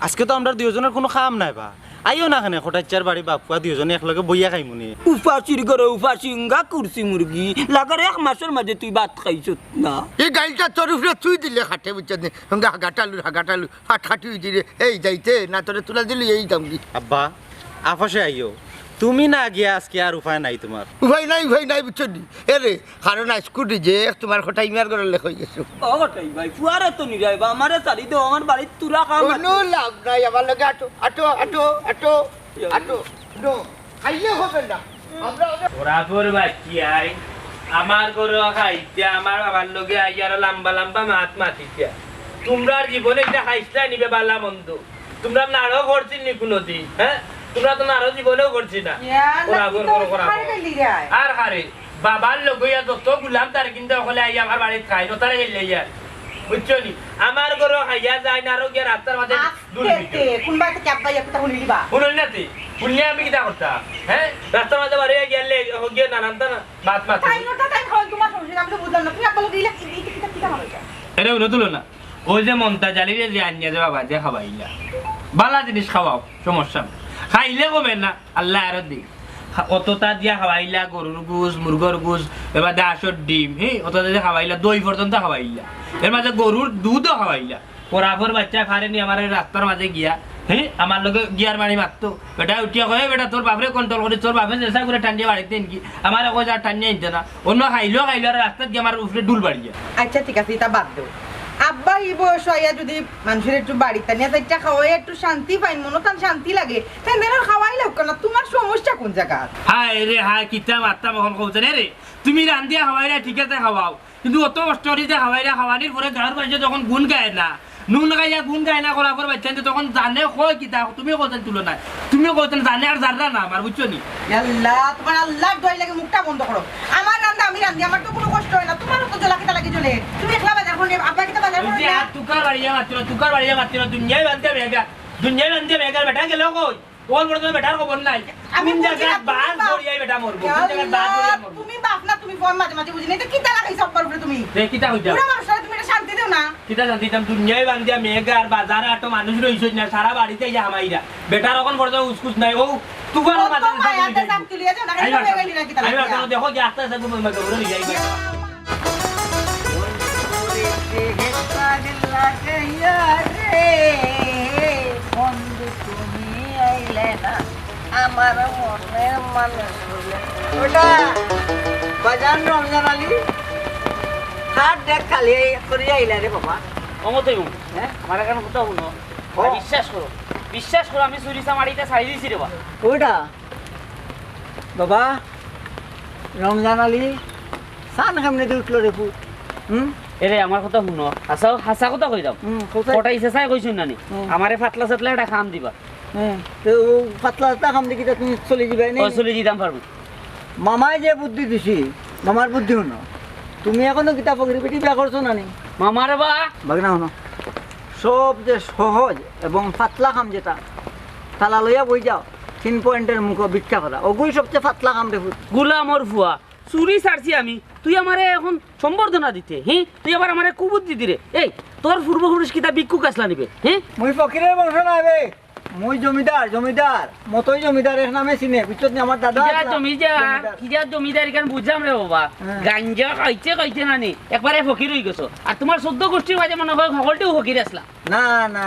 আজকে তো আমরার দুইওজনর কোনো কাম নাই বা। আইও না কেনে, কটাইচ্চার বাড়ি বাপ-পুয়া দুইওজনে একলগে বইয়া খাইমুনে। উপাসির ঘরো উপাসি, উঙ্গা কুরসি মুরগি, লাগার এক মাসর মাঝে তুই ভাত খাইছত না। ই গাইলটা তোর উপরে তুই দিলে খাটে, বুঝছত নি? উঙ্গা হাগাটালু, হাগাটালু, ফাটফাটি অই দিলে, এই যাইতে না তোরে তুলা দিলি, এই দামগি। আব্বা, আপসে আইও, তুমি না গিয়া আজকে আর উপায় নাই তুমার। উপায় নাই, উপায় নাই, বুঝছত নি? এরে, কারণ আইজকু রিজেক্ট তুমার কটাই মিয়ার ঘরর লেখ অই গেছে। ও কটাই ভাই, ফুয়ারে তো নিরাইবা, আমারে ছাড়ি দেও, আমার বাড়িত তুরা কাম আছে। কুনু লাভ নাই, আমার লগে আটো, আটো, আটো, আটো, আটো, আটো। খাইলে হবে না। আমরা অনেক বরাবর বাচ্চি আই, আমার ঘরো খাইতে, আমার বাবার লগে আই আরো লম্বা লম্বা মাত মাতিতে। তুমরার জীবনে ইতা খাইছলায় নি বে বালা মন্দ? তুমরার নাড়ও করছি নি কুনুদিন, হে? তুমরার তো নাড়ও জীবনেও করছি না। ইয়া আল্লাহ, বরাবর কিতা করো, করাবো। খারে গেলি রে? আর খারে, বাবার লগে ইয়া যত গুলাম তার কিন্তু অকলে আই আমার বাড়িত খাই, নতারে গেলে ইয়া। বুঝছো নি? আমার ঘরো খাইয়া যায় না, আরো গিয়া রাস্তার মাঝে আস্তে দুর্নীতি। তে, কোন বাড়িতে কি আব্বা ইয়া কথা হুনিলিবা? হুনলি না তে? হুনলে আমি কিতা করতাম? হে? রাস্তার মাঝে বাড়ি গিয়া লে, গিয়া নানান তানা বাত মাত। তাই নটা তাই খাওয়াই তোমার সমস্যা, আমি তো বুঝলাম না। তুমি আব্বা লগে ইলা কি, ইতা কিতা, কিতা খাওয়াই? এরে হুনো তুলো না। ওই যে মন্তাজ আলীরে যে আনিয়া যে বাবা যে খাওয়াইলা, বালা জিনিস খাওয়াও, সমস্যা নাই। খাইলে কমে না, আল্লায় আরো দিক। খা-, অততা দিয়া খাওয়াইলা, গরুর গুস, মুরগর গুস, এবার হাঁসর ডিম, হে, অততা দিয়া খাওয়াইলা, দই পর্যন্ত খাওয়াইলা। এর মাঝে গরুর দুধও খাওয়াইলা। বরাবর বাচ্চায় পারে নি আমার এই রাস্তার মাঝে গিয়া, হে, আমার লগে গিয়ার মারি মারতো। বেটা উঠিয়া কয়, "বেটা, তোর বাপরে কন্ট্রোল করি, তোর বাপে চেষ্টা করে টানিয়া বাড়িত আনকি, আমারে কয় যা টানিয়া আনতে না।" অন্য খাইলো, খাইলো, আর রাস্তাত গিয়া আমার উপরে ডুল বাড়িয়া। আচ্ছা, ঠিক আছে, ইতা বাদ দেও। আব্বা, ই বয়স আইয়া যদি মানুষরে একটু বাড়িত আনিয়া চাইরটা খাওয়াই, একটু শান্তি পাইন, মনো তান শান্তি লাগে, তাইন দেন আর খাওয়াই লাউক্কা না, তোমার সমস্যা কোন জাগাত? হায় রে হায়, কিতা মাততাম অখন কওছে না রে। তুমি রান্দিয়া খাওয়াইলা, ঠিক আছে, খাওয়াও, কিন্তু অত কষ্ট করি যে খাওয়াইলা, খাওয়ানির পরে গাঁওর মানষে যখন গুণ গায় না, নুন খাইয়া গুণ গায় না, করার পর বাচ্চাইন্তে তখন জানে কয় কিতা, তুমি কওছেন তুলো নাই, তুমি কওছেন জানে আর জানরা না আমার, বুঝছো নি? আল্লাহ, তোমার আল্লাহর দোয়াই লাগে, মুখটা বন্ধ করো। আমার রান্দা আমি রান্ধি, আমার তো কোনো কষ্ট হয় না, তোমার অত জ্বলা কিতা লাগি জ্বলে? তুমি একলা বাজার করো নি, আব্বা কিতা বাজার করো না? আর তুকার বাড়িয়া মাতিও না, তুকার বাড়িয়া মাতিও না, দুনিয়ায় বান্ধে বেগা, দুনিয়ায় বান্ধে বেগা, বেটা গেল কই? ওর বড় তো বেটার খবর নাই। আমি কোন বুঝি না, জায়গায় তুমি বাস বাপ। ধরিয়াই বেটা মরবো, কোন জায়গায় বাস ধরিয়া মরবো। তুমি বাপ না, তুমি ফোন মাঝে মাঝে বুঝি না, এটা কিতা লাগাইছো আব্বার উপরে তুমি? রে, কিতা কইতাম? বুড়া মানুষ, তুমি এটা শান্তি দেও না। কিতা শান্তি দিতাম? দুনিয়ায় বান্ধিয়া মেঘ আর বাজার আটো মানুষ রইছে না, সারা বাড়িতে ইয়া হামাইরা। বেটার অখন পর্যন্ত উসকুস নাই, ও তুফানর মাঝে মায়া দে, সাপ তুলিয়া যাও না, আইবা, আইবা, দেখো যে আস্তে আস্তে তুমি মনে করো, নিয়ে আইবা। বন্ধু, তুমি আইলে না, আমার মনের মানুষ হইলে। ওটা বাজান রমজান আলী, হাত দেখ খালি এই করিয়া আইলা রে বাবা। অমতই হুন। হ্যাঁ? আমার এখন কথা হুনো। ও। আর বিশ্বাস করো, বিশ্বাস করো, আমি চুরি চামারিটা ছাড়ি দিছি রে বাবা। ওটা বাবা, রমজান আলী, সান কেমনে দিয়ে উঠলো রে পুত? হুম? এরে, আমার কথা হুনো, হাছা, হাছা কথা কইতাম। হুম, কোথায়? কটাই চেঁচাই কইছুন নানি? হুম। আমারে পাতলা সাতলা একটা কাম দিবা। হুম, তো ও পাতলা সাতলা কাম দেখি তো তুমি চলে যাবে, ও, নেই? চলে যেতাম পারবো। মামায় যে বুদ্ধি দিছি, মামার বুদ্ধি হুনো। তুমি এখনো কিতা ফকির বেটি বিয়া করছো না নি? মামারে বা? বাগনা হুনো। সব যে সহজ এবং পাতলা কাম যেটা, তালা লইয়া বই যাও, তিন পয়েন্টের মুখো ভিক্ষা করা, ওগুই সবচেয়ে পাতলা কাম রে পুত। গুলামর ফুয়া, চুরি ছাড়ছি আমি, তুই আমারে এখন সম্বর্ধনা দিতে, হি? তুই আবার আমারে কুবুদ্ধি দিরে। এই, তোর পূর্বপুরুষ কিতা ভিক্ষুক আসলা নিবে, হি? মুই ফকিরের বংশ না বে, মুই জমিদার, জমিদার, মতই জমিদার, এক নামে চিনে, বুঝছত নি? আমার দাদা কিতা আসলা জমিদার, জমিদার। কিতা জমিদার, ইখান বুঝলাম রে বাবা। হ্যাঁ। গাঞ্জা খাইতে খাইতে নানি, একবারে ফকির হই গেছো। আর তোমার চোদ্দ গোষ্ঠীর মাঝে মনে হয় সকলটাও ফকির আসলা। না, না,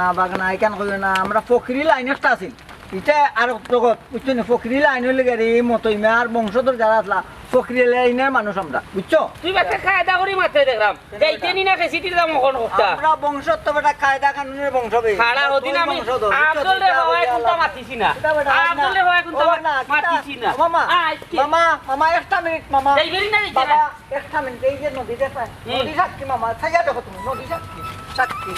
না, বাগনা, ইখান কইও না। আমরা ফকিরি লাইন একটা আছিল। ইটা আর জগৎ, বুঝছো নি? ফকিরি লাইন হইলে গেলে এই মতো ইমার বংশধর যারা আসলা, ফকিরি লাইনের মানুষ আমরা, বুঝছো? তুই বাচ্চা কায়দা করি মারতে দেখলাম। যাইতে নি না, খেসিটির দাম অখন কথা। আমরা বংশ তো বেটা কায়দা কানুনের বংশ বে। খাড়া হদি না আমি। বংশধর, বুঝছো? আফজল রে বাবা, এখন তো মাতিছি না। কিতা বেটা, আফজল রে বাবা, এখন তো ও না, কিতা? মাতিছি না। মামা, আয়, কি? মামা, মামা, একটা মিনিট, মামা। যাইবেরি না, যাইতে না। বাবা, একটা মিনিট, এই যে নদী দেখা, হুম। নদী সাক্ষী মামা, ছাইয়া দেখো তুমি, নদী সাক্ষী, সাক্ষী।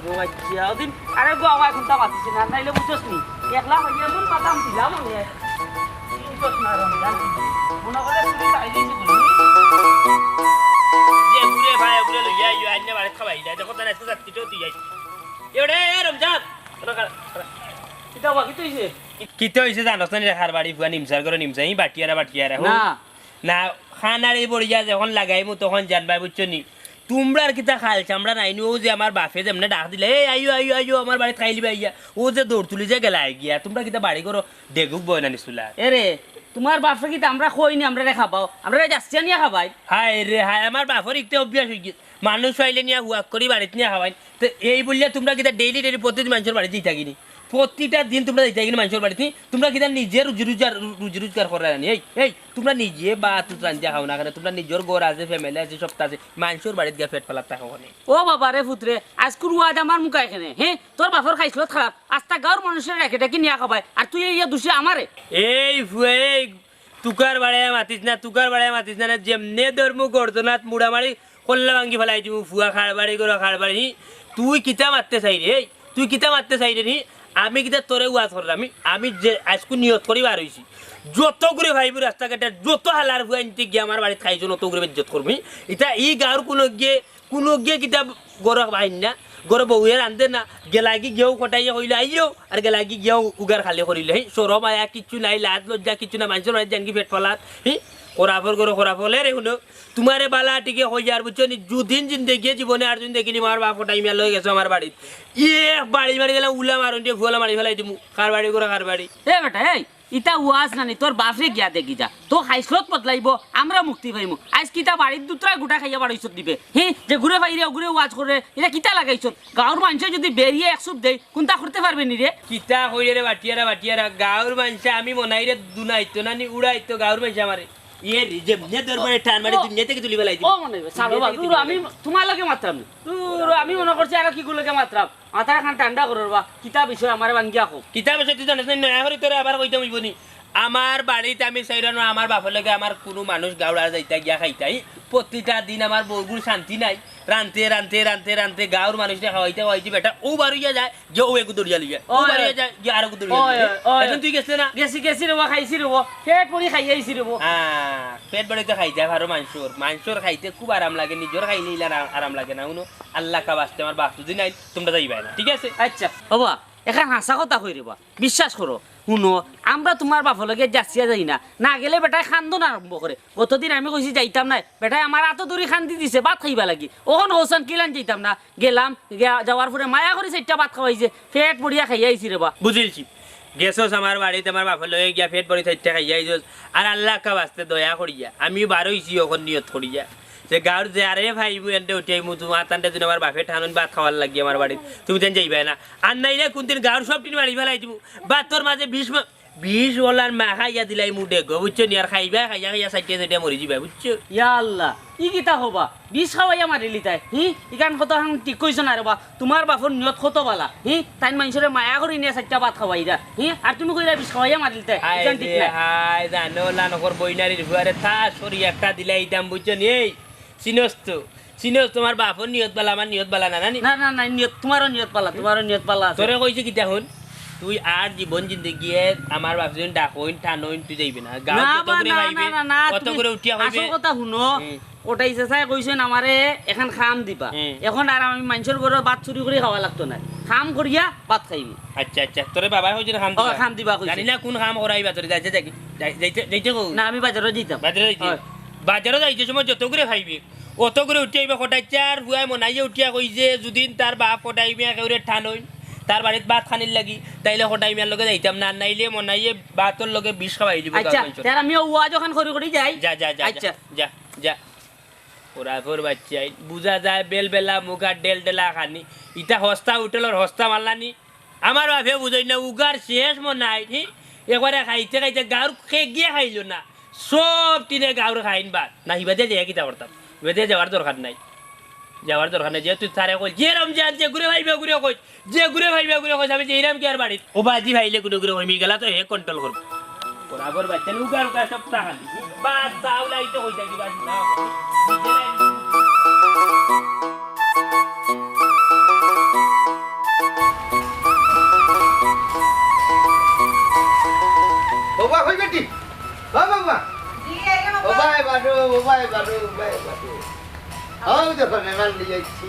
ও আচ্ছা, ওদিন, আরে গো, আমার এখন তো মাতিছি না, নাইলে বুঝছস নি? একলা হইয়া মন পাতাম দিলাম আমি। বুঝছস না, রমজান। মনে করে শুধু তাই দিয়েছি তুমি। যে ঘুরে ভাই, ঘুরে লইয়া আইও, আইনে বাড়ি খাওয়াই যায়। দেখো, তার আজকে সাক্ষী তো তুই আইস। এ ওরে, এ রমজান। ওরা খারা, খারা। কিতা বাবা, কিতা হইছে? কিতা হইছে জানোস না রে, হার বাড়ি ফুয়া নিমসার করে নিমসা, এই বাটিয়ারা, বাটিয়ারা, হো। না। না, খানার এই বড়িয়া যখন লাগাইমু তখন জানবায়, বুঝছো নি? তুমরার কিতা খাল চামড়া নাই নি? অউ যে আমার বাফে যেমনে ডাক দিলে, "এই আইও, আইও, আইও, আমার বাড়িত খাইলিবা আইয়া।" অউ যে দৌড় তুলি যে গেলায় গিয়া, তুমরা কিতা বাড়ি ঘরো ডেগুক বয় না নি চুলার? এরে, তুমার বাফে কিতা আমরা কই নি, আমরারে খাবাও, আমরারে জাস্তিয়া নিয়া খাবাই। হায় রে হায়, আমার বাফর ইকতে অভ্যাস অইগেছে। মানুষ পাইলে নিয়া হুয়াক করি বাড়িত নিয়া খাওয়াইন। তে এই বুলিয়া তুমরা কিতা daily daily প্রতিদিন মানষর বাড়িত যাইতায় গি নি? প্রতিটা দিন তুমরা যাইতায় গি নি মানষর বাড়িত? তুমরা কিতা নিজে রুজি রোজগার, রুজি রোজগার কররায় না নি? এই, এই, তুমরা নিজে ভাত রান্দিয়া খাও না কেনে? তুমরার নিজর ঘর আছে, family আছে, সবতা আছে। মানষর বাড়িত গিয়া পেট ফালাত থাকো কেনে? ও বাবা রে পুত রে, আইজকুর ওয়াজ আমার মুখায় কেনে? হে, তোর বাফর খাইছলত খারাপ, আস্তা গাউর মানষরে ডাকি ডাকি নিয়া খাবায়, আর তুই ইয়া দুষি আমারে। এই ফুয়ে, এই তুকার বাড়াইয়া মাতিস না, তুকার বাড়াইয়া মাতিস না, না যেমনে ধরমু গর্দনাত মুড়া মারি কল্লা ভাঙ্গি ফালাই দিমু, ফুয়া খাড়বাড়ি, গরু খাড়বাড়ি। হি, তুই কিতা মাততে চাইরে, এই? তুই কিতা মাততে চাইরে নি? আমি কিতা তোরে ওয়াজ কররাম? আমি, আমি যে আইজকু নিয়ত করি বার অইছি, যতগুরে পাইমু রাস্তাঘাটে, যত হালার ফুয়া ইনতে গিয়া আমার বাড়িত খাইছইন, অতগুরে বেইজ্জত করমু। ইতা ই গাউর কুনুগিয়ে, কুনুগিয়ে কিতা ঘরো বাইর না, ঘরো বউয়ে রান্ধে না, গেলাগি গিয়াউ কটাইয়া কইলো আইও, আর গেলাগি গিয়াউ উগার খালি করিলো। হি, শরম হায়া কিচ্ছু নাই, লাজ লজ্জা কিচ্ছু নাই, মানষর বাড়িত যাইন গি পেট ফালাত। হি, খরাফর ঘরো খরাফ অইলে রে হুনো, তুমারে বালা টিকে কইয়ার, বুঝছো নি? যুদিন জিন্দেগি জীবনে আর যুদিন দেখিলিমু আমার বাফ কটাই মিয়া লই গেছো আমার বাড়িত। ইয়ে, বাড়ি মারি গেলে উলা মারুন দিয়া ফুয়ালা মারি ফালাই দিমু। খাড়বাড়ি গরু খাড়বাড়ি। এ বেটা, এই, ইতা ওয়াজ না নি, তোর বাফরে গিয়া দেখি যা। তো খাইছলত বদলাইবো, আমরা মুক্তি পাইমু। আইজ কিতা বাড়িত দুতরায় গুটা খাইয়া বাড়াইছত দিবে। হি, যেগুরে পাইরে অগুরে ওয়াজ করে, ইতা কিতা লাগাইছত? গাউর মানষে যুদি বেরিয়ে এক চুপ দেই, কুনতা করতে পারবে নি রে? কিতা কইরে রে বাটিয়ারা, বাটিয়ারা, গাউর মানষে আমি মনাইরে দুনাইতো না নি, উড়াইতো গাউর মানষে আমারে। ইয়ে রে, যেমনে দরবারে টান মারি ও, দুনিয়া থাকি তুলি ফালাই দিবো। ও মনে হয়, ছাড়ো বা, দুনিয়া থাকি দূর, তুলি আমি ফালাই দিবো। তুমার লগে মাতরাম নি। দূর, আমি মনে করছি আরো কি গুলোকে মাতরাম। মাথার খান ঠান্ডা করো বা। কিতা বিষয় আমারে ভাঙ্গিয়া কও। কিতা বিষয় তুই জানিস না, নয়া করি তোরে আবার কইতাম অইবো নি। আমার বাড়িত আমি চাইরাম না, আমার বাফর লগে আমার কুনু মানুষ গাউর আর যাইতা গিয়া খাইতায়। প্রতিটা দিন আমার বউগুর শান্তি নাই। রানতে, রানতে, রানতে, রানতে গাউর মানুষরে খাওয়াইতে, খাওয়াইতে বেটা অউ বার অইয়া যায়, যে অউ এগু দরিয়া লইয়া। অউ বার অইয়া যায়, যে আরো দরিয়া লইয়া। অয়, অয়। এখন তুই গেছলে না? গেছি, গেছি রে বা, খাইছি রে বা। পেট ভরি খাইয়া আইছি রে বা। হ্যাঁ, পেট ভরি তো খাইতে পারো মানষর। মানষর খাইতে খুব আরাম লাগে, নিজর খাইলে ইলা আরাম, আরাম লাগে না। হুনো, আল্লাহ কা ওয়াস্তে আমার বাফ যুদি নাই, তুমরা যাইবায় না, ঠিক আছে? আচ্ছা। ও বা, এখান হাছা কথা কই রে বা, বিশ্বাস করো। হুনো, আমরা তুমার বাফর লগে জাস্তিয়া যাই না, না গেলে বেটায় কান্দন আরম্ভ করে। গতদিন আমি কইছি যাইতাম নায়, বেটায় আমার আতো ধরি কান্দি দিছে ভাত খাইবা লাগি। অখন কওছান কিলান যাইতাম না, গেলাম, গিয়া, যাওয়ার পরে মায়া করি চাইরটা ভাত খাওয়াইছে, পেট ভরিয়া খাইয়া আইছি রে বা। বুঝিলছি, গেছস আমার বাড়িত আমার বাফর লগে গিয়া পেট ভরি চাইরটা খাইয়া আইছস, আর আল্লাহ কা ওয়াস্তে দয়া করিয়া আমি বার অইছি অখন নিয়ত করিয়া যে গাউর যে আরে ভাই মু এন্ডে উঠিয়াইমু, তুমার তান্ডে দিন আমার বাফে টানইন ভাত খাওয়ার লাগি আমার বাড়িত, তুমি তেন যাইবায় না। আর নাইলে কুনদিন গাউর সব টিন মারি ফালাই দিমু, ভাতর মাঝে বিষ মা-, বিষ ওলার মা খাইয়া দিলাইমু ডেগো, বুঝছো নি? আর খাইবায়, খাইয়া খাইয়া চাইরটা চাইরটা মরি যিবায়, বুঝছো? ইয়া আল্লাহ, ই কিতা কও বা? বিষ খাওয়াইয়া মারিলিতায়, হি? ইখান কথা হান ঠিক কইছো না রে বা। তুমার বাফর নিয়ত কত বালা, হি? তাইন মানষরে মায়া করি নিয়া চাইরটা ভাত খাওয়াইরা, হি? আর তুমি কইরায় বিষ খাওয়াইয়া মারিলিতায়, হায় ইখান ঠিক রে নায়। হায়, জানে ওলা নকর বইনারির ফুয়ারে তা সরি একটা দিলাইতাম, বুঝছো নি? এই, চিনস তো, চিনস, তুমার বাফর নিয়ত বালা, আমার নিয়ত বালা না, না নি? না, না, না, নিয়ত, তুমারও নিয়ত বালা, তুমারও নিয়ত বালা আছে। তোরে কইছি কিতা হুন, তুই আর জীবন জিন্দেগিয়ে আমার বাফ যুদি ডাকইন, টানইন, তুই যাইবে না। গাউত না যত বা, করে না, পাইবে, না, না, না, অত তুমি করে উঠিয়া কইবে। আসল কথা হুনো, হুম। কটাই চাচায় কইছইন আমারে এখান কাম দিবা। হুম। এখন আর আমি মানষর ঘরো ভাত চুরি করি খাওয়া লাগতো নায়, কাম করিয়া ভাত খাইমু। আচ্ছা, আচ্ছা, তোরে বাবায় কইছইন কাম ও, দিবা? কাম দিবা কইছে। জানি না কুন কাম করাইবা তোরে, যাইতে, যাইতে, যাইতে, যাইতে কও। না, আমি বাজারো যাইতাম। বাজারো যাইতে? অয়। বাজারো যাইতে সময় যত করে পাইবে, অত করে উঠিয়া আইবা কটাই চাচার ফুয়ায় মনাইয়ে উঠিয়া কইছে, যুদিন তার বাফ কটাই মিয়া কেউরে টানইন, তার বাড়িত ভাত খানির লাগি, তাইলে কটাই মিয়ার লগে যাইতাম না, আর নাইলে মনাইয়ে ভাতর লগে বিষ খাওয়াই দিবো আচ্ছা, গাউর মানষরে। তে আর আমি ওয়াজ অখান করি করি যাই। যা, যা, যা, আচ্ছা। যা, যা, যা। খরাফর বাইচ্চা, বুঝা যায় বেলবেলা মুখ আর ডেলডেলা খানি। ইতা হস্তা উঠেলর হস্তা মারলানি। আমার বাফে বুঝইন না, উগার শেষ মনাই, হি? একবারে খাইতে খাইতে গাউর কেগিয়ে খাইলো না। সব টিনে গাউর খাইন বাদ। না, হিবাদে যাইয়া কিতা করতাম? হিবাদে যাওয়ার দরকার নাই। যাওয়ার দরকার নাই। যেহেতু তারে কই, যে রমজান, যেগুরে পাইবে, ওগুরে কই। যেগুরে পাইবে, ওগুরে কই। আমি যাইরাম গি আর বাড়িত। ও বাজি পাইলে কুনুগুরে কই, মি গেলা তো হে control করবো। বরাবর বাইচ্চা, উগার উগার সব টাকা। বাস, তাও লাইতে কই থাকি, বাস, না। বাবা, কই বেটি? ও বাবা। জি, এই রে বাবা। ও ভাই বারো, ও ভাই বারো, ও ভাই বারো। ও দেখো, মেহমান লই আইছি।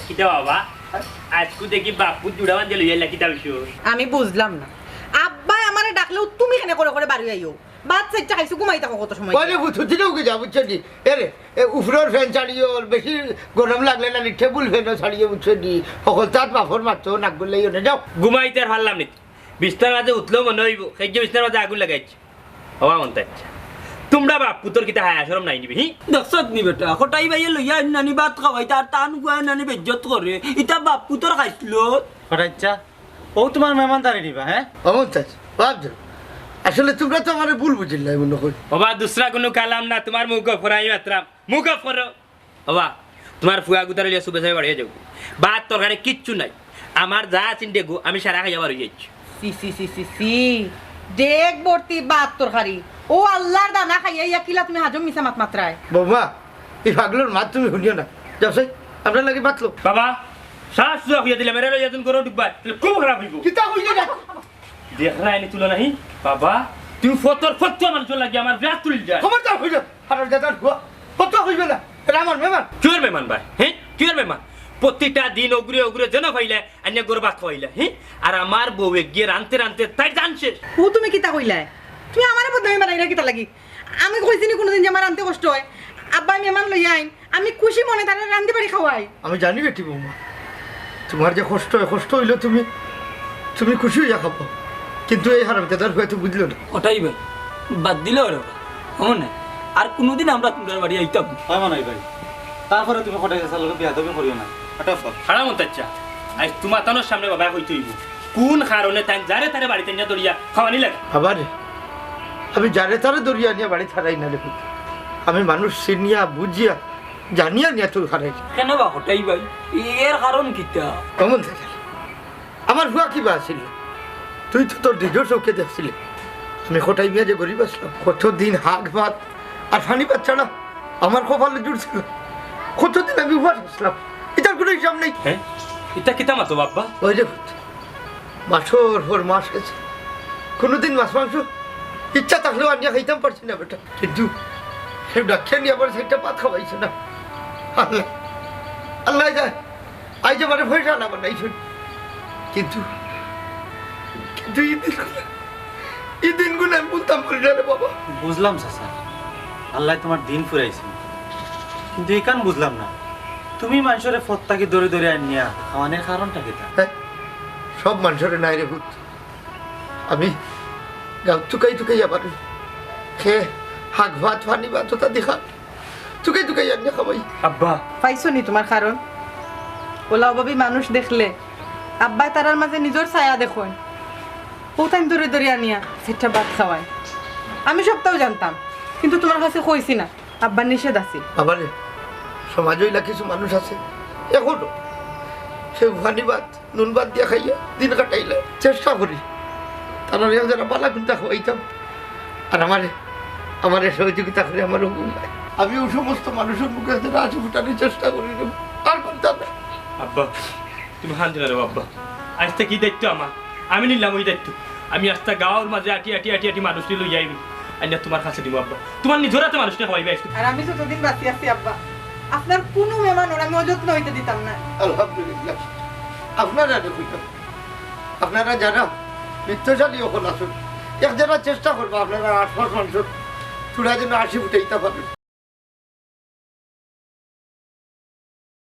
কিতা বাবা? হ্যাঁ? আইজকু দেখি বাপুত জুড়া বান্ধে লই আইলা, কিতা বিষয়? আমি বুঝলাম না। আব্বায় আমারে ডাকলেও তুমি কেনে করে করে বাড়ি আইও? ভাত চাইরটা খাইছো, ঘুমাই থাকো কত সময়। ওরে পুত, হুতিলেও কি যা, বুঝছো নি? এরে, এ উপরর ফ্যান ছাড়িও, বেশি গরম লাগলে না, টেবুল ফ্যানও ছাড়িও, বুঝছো নি? হকলতাত বাফর মারতো, নাক গলাইও না, যাও। ঘুমাইতে আর পারলাম নি। বিছনার মাঝে উঠলেও মনে অইবো, কেউ বিছনার মাঝে আগুন লাগাইছে। ওবা মন্তাজ, তুমরা বাপ পুতর কিতা হায়া শরম নাই নি বে, হি? দেখছত নি বেটা, কটাই ভাইয়ে লইয়া আইন নানি ভাত খাওয়াইতা, আর তান গুয়ায় নানি বেইজ্জত করে। ইতা বাপ পুতর খাইছলত। কটাই চাচা, অউ তুমার মেহমানদারি নিবা, হে? ও মন্তাজ, বাদ দেও। আসলে তুমরা তো আমারে ভুল বুঝিলায় মনে করি। ওবা, দুসরা কুনু কালাম না, তুমার মুখ অফ করাই মাতরাম। মুখ অফ করো। ওবা, তুমার ফুয়া গুতারে লইয়া সুবে সাবে বাড়িত যাও। ভাত তরকারি কিচ্ছু নাই। আমার যা আছিল ডেগু, আমি সারা খাইয়া বার অইযাইছি। ছি, ছি, ছি, ছি, ছি। ডেগ ভর্তি ভাত তরকারি। ও আল্লার দানা খাইয়া ইয়া কিলা তুমি হাজম মিছা মাত মাতরায়? বৌমা, ই পাগলর মাত তুমি হুনিও না। যাও চাই, আমরার লাগি ভাত লও। বাবা, শ্বাস জুয়া অইয়া দিলাম, এরে লইয়া তুমি ঘরো ঢুকবায়, তাইলে খুব খারাপ অইবো। কিতা কইলে না? দেখরায় নি তুলা নাহি? বাবা, তুমি ফতর ফতুয়া মানষর লাগি আমার বিয়াত তুলিলায়। খবরদার কইও না, হারামজাদার ফুয়া। ফতুয়া কইবে না, এরা আমার মেহমান। কিওর মেহমান বা? হে? কিওর মেহমান? প্রতিটা দিন অগুরে অগুরে যেন পাইলায়, আনিয়া ঘরো ভাত খাওয়াইলায়, হে? আর আমার বউয়ে গিয়া রানতে রানতে তাইর জান শেষ। ও তুমি কিতা কইলায়? তুমি আমারে বদনামি বানাইরায় কিতার লাগি? আমি কইছি নি কুনুদিন যে আমার রানতে কষ্ট অয়? আব্বায় মেহমান লইয়া আইন, আমি খুশি মনে তারে রান্ধি বাড়ি খাওয়াই। আমি জানি বেটি বৌমা, তুমার যে কষ্ট অয়, কষ্ট অইলেও তুমি, তুমি খুশি অইয়া খাবাও, কিন্তু এই হারামজাদার ফুয়ায় তো বুঝলো না। ওটাই ভাই, বাদ দিলে অয় রে বা। অমনে, আর কুনুদিন আমরা তুমরার বাড়ি আইতাম না। অয় মনে অয় ভাই, তারপরে তুমি কটাই চাচার লগে বেয়াদবি করিও না। হারামজাদা চাচা, আইজ তুমার তানর সামনে বাবায় কইতে অইবো। কুন কারণে তাইন যারে তারে বাড়িত আনিয়া ধরিয়া খাওয়ানি লাগে? বাবারে, আমি যারে তারে ধরিয়া আনিয়া বাড়িত হারাই না রে পুত। আমি মানুষ চিনিয়া, বুঝিয়া, জানিয়া আনিয়া তোর হারাই। কেনে বা কটাই ভাই? এর কারণ কিতা? অমন থাকে। আমার ফুয়া কিবা আছিল? তুই তো তোর নিজর চউখে দেখছিলে। আমি কটাই মিয়া যে গরিব আছলাম, কতদিন হাগ ভাত আর পানি ভাত ছাড়া আমার কপালে জুটছিল। কতদিন আমি উপাস আছলাম, ইতার কুনু হিসাব নাই। হে? ইতা কিতা মাতো আব্বা? ওই রে পুত, মাসর পর মাস গেছে, কুনুদিন মাছ মাংস ইচ্ছা থাকলেও আনিয়া খাইতাম পারছি না বেটা। কিন্তু কেউ ডাকিয়া নিয়া আমার চাইরটা ভাত খাওয়াইছে না। আল্লাহ, আল্লাহ যায়, আইজ আমারে পয়সাআলা বানাইছইন। কিন্তু, কিন্তু ই দিনগুলা, ই দিনগুলা আমি ভুলতাম পারি না রে বাবা। বুঝলাম চাচা, আল্লায় তুমার দিন ফুরাইছে, কিন্তু ইখান বুঝলাম না, তুমি মানষরে পথ থাকি ধরি ধরি আনিয়া খাওয়ানির কারণটা কিতা? হে, সব মানষরে নায় রে পুত, আমি গাউ তুকাই তুকাই আবার খে হাগ ভাত, পানি ভাত, ওটা দেখা তুকাই তুকাই আনিয়া খাওয়াই। আব্বা। পাইছো নি তুমার কারণ? অলা অভাবী মানুষ দেখলে আব্বায় তারার মাঝে নিজর ছায়া দেখইন। অউ তাইন ধরি ধরি আনিয়া চাইরটা ভাত খাওয়াইন। আমি সবটাউ জানতাম, কিন্তু তুমার কাছে কইছি না, আব্বার নিষেধ আছিল। আবার সমাজো ইলা কিছু মানুষ আছে, এখনো কেউ পানি ভাত নুন ভাত দিয়া খাইয়া দিন কাটাইলে চেষ্টা করি, তারারে যারা বালা কুন্তা খাওয়াইতাম। আর আমারে, আমারে সহযোগিতা করে আমার হুকুম নাই। আমি অউ সমস্ত মানুষর মুখে যারা হাসি ফুটানির চেষ্টা করি রে, আর কুন্তা না। আব্বা, তুমি কান্দিও না রে আব্বা। আইজ থাকি ই দায়িত্ব আমার, আমি নিলাম অউ দায়িত্ব। আমি আস্তা গাউর মাঝে আটি আটি আটি আটি মানুষরে লইয়া আইমু, আনিয়া তুমার কাছে দিমু আব্বা। তুমার নিজর আতে মানুষরে খাওয়াইবা আইজ। আর আমি যতদিন বাঁচি আছি আব্বা, আপনার কুনু মেহমানর আমি অযত্ন অইতে দিতাম না। আলহামদুলিল্লাহ। আপনারারে কইতাম, আপনারা যারা বিত্তশালী অকল আছইন, এক যারা চেষ্টা করবা আপনারা আশপাশ মানষর থুড়া যেন হাসি ফুটাইতা পারইন।